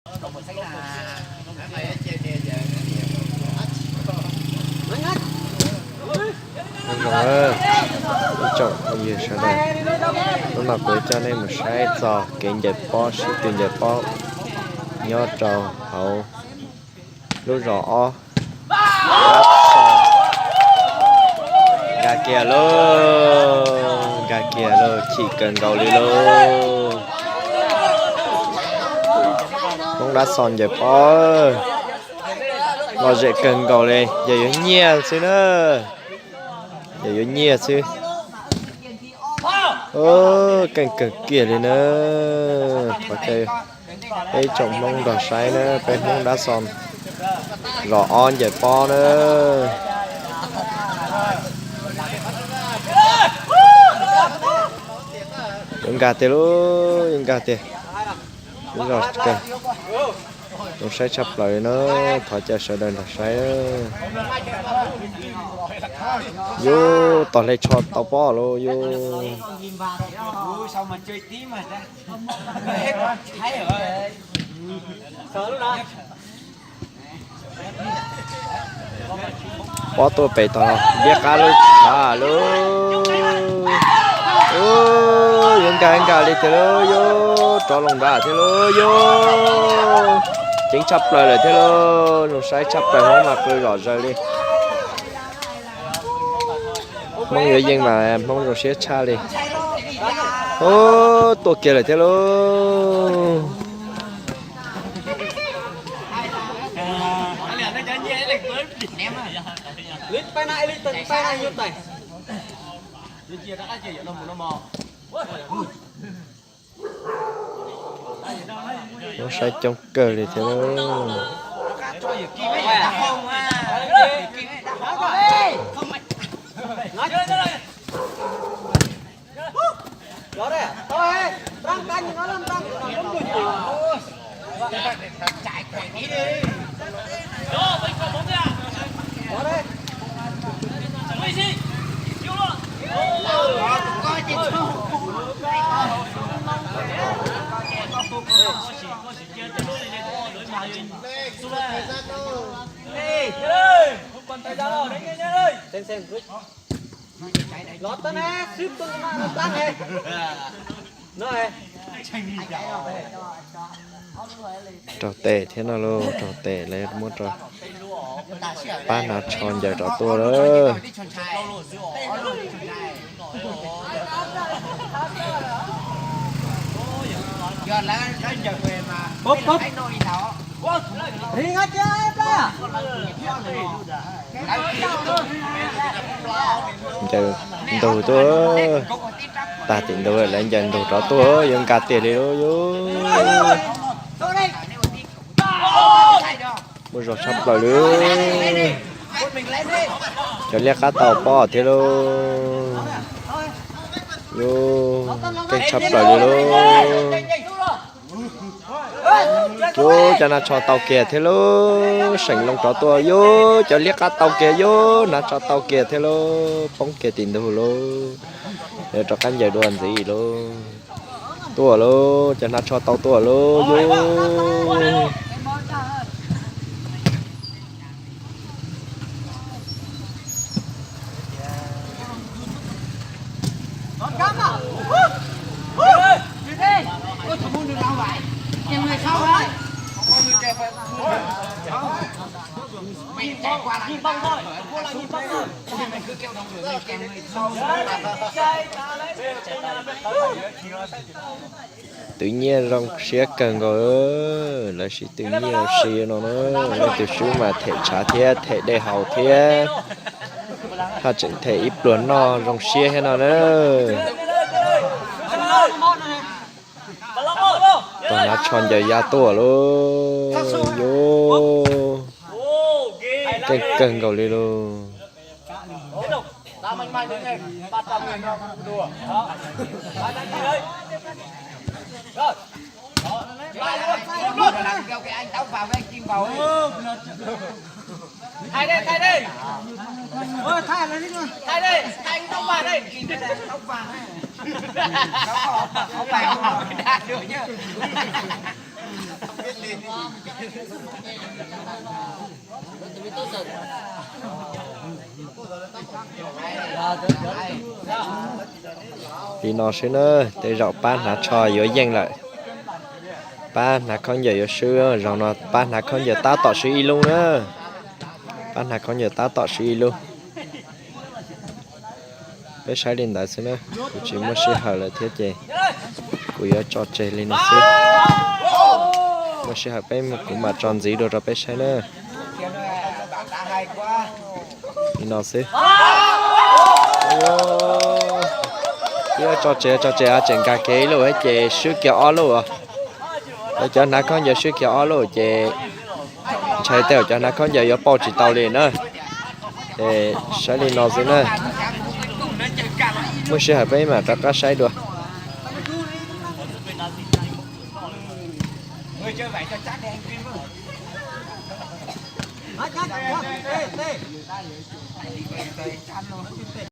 Nyob zoo ib tsoom phooj ywg sawv daws, hnub no kuv coj nej mus saib txog kev ncaws pob, sib tw ncaws pob nyob rau hauv lub zos ob. Nkag kiag lauj, nkag kiag lauj, chim kawg nkaus li lauj. Hmoob Dab Xos ncaws pob, lom zem kawg nkaus li, yog yuav nyiaj xwb na, yog yuav nyiaj xwb. Keej kawg kiag li na. Thov caw peb tsoom Hmoob nrog saib na, peb Hmoob Dab Xos zos ob ncaws pob na. Yuav nkag tiag lauj, yuav nkag tiag. Ib zos kawg, zoo saib tshaj plaws li na. Thov caw sawv daws nrog saib. Yus tos hle tsho tau pob lauj yus. Pob tuaj pem tog liab qab lub tshav lauj. Yuav nkag nkag li tiag lauj yus, rov loo nrad thiab lauj yus. Ceev tshaj plaws lawm thiab lauj, zoo saib tshaj plaws, Hmoob mas qw zom zaws li. Hmoob yuav yeej mas Hmoob zoo siab tshaj li. Tuaj kiag lawm thiab lauj. Zoo saib coob kawg li thiab lauj. Raug tes thiab no lauj, raug tes lawv muab rau pab hnav tsho ncaws rov tuaj lawm. Ncaws ntug tuaj, tag tim ntug lawv ncaws ntug rov tuaj, yuav nkag tiag li lauj yus. Muaj zog tshaj plaws li. Cov liab qab tau pob thiab lauj. Yus, keej tshaj plaws li lauj. Yus, cov hnav tsho tau kiag thiab lauj, seem loo rov tuaj yus, cov liab qab tau kiag yus, hnav tsho tau kiag thiab lauj, poob kiag tim ntug lauj. Lawv rov qab ncaws dua ntxiv lauj. Tuaj lauj, cov hnav tsho tau tuaj lauj yus. Twv nyiaj zoo siab kawg nkaus, lawv sib tw nyiaj si no na. Leej twg swb mas them tshav thiab them dej haus thiab. Haj tseem them ib pluag noj zoo siab thiab no na. Tog hnav tsho ncaws ya tuaj lauj yus, keej kawg nkaus li lauj. Li no xwb na, tej zaum pab hnav tsho yuav yeej lawm. Pab hnav khaub ncaws yuav swb, zaum no pab hnav khaub ncaws tab tom swb ib lub na. Pab hnav khaub ncaws tab tom swb ib lub. Peb saib li ntawd xwb na, kuv tsis muaj sij hawm lawm thiab ces kuv yuav tso tseg li no xwb. Muaj sij hawm peb kuv mam tso ntxiv dua rau peb saib na. Li no xwb. Twb tso tseg tso tseg tseem nkag kiag ib lub ces swb kiag ob lub. Cov hnav khaub ncaws swb kiag ob lub ces ntshai tej zaum cov hnav khaub ncaws yuav pauj tsis tau li na. Es saib li no xwb na. Muaj sij hawm peb mam rov qab saib dua.